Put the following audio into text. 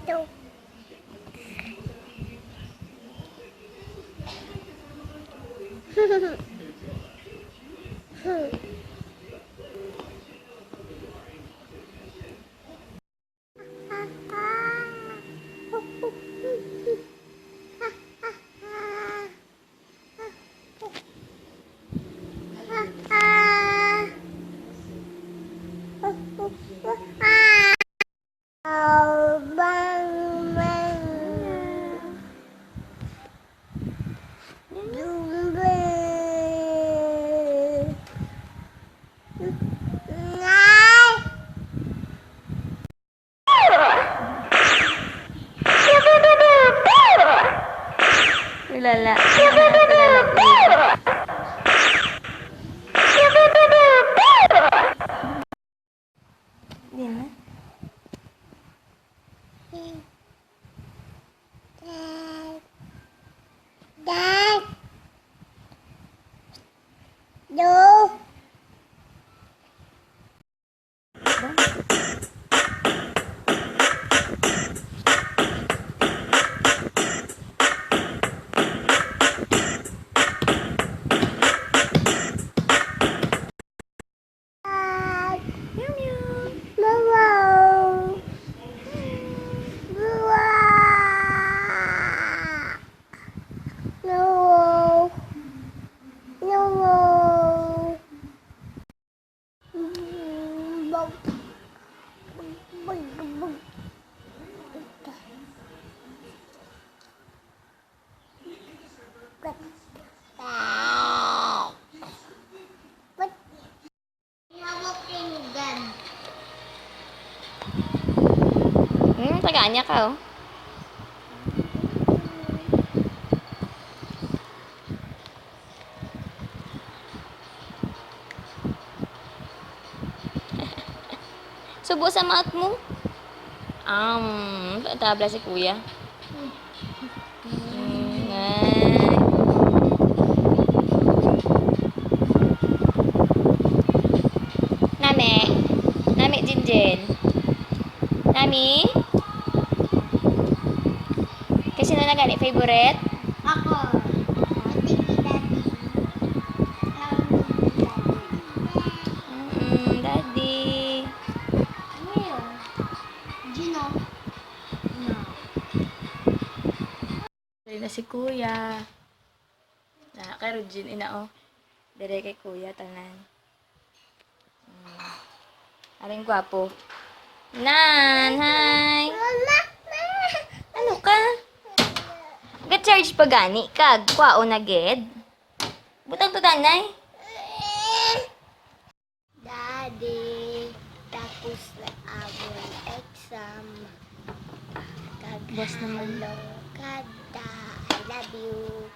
Two. Lala. Hindi na. Dad. No. Meow meow. Mama. No. No. Tagaan niya ka oh. Subo sa mouth mo. Tabla si kuya. Ay. Nami. Nami, Jinjin. Nami? Kasi na gani favorite? Ako. Ate Daddy. Daddy. Ano yun? Gino. No. Dere na si kuya. Na, kay Rujin ina oh. Dere kay kuya tanan. Aring gwapo. Nan, hi. Mama! Ano ka? Ga-charge pa gani kag kwao na ged. Butang to tanay. Daddy, tapos na amon exam. Boss naman. Kada, I love you.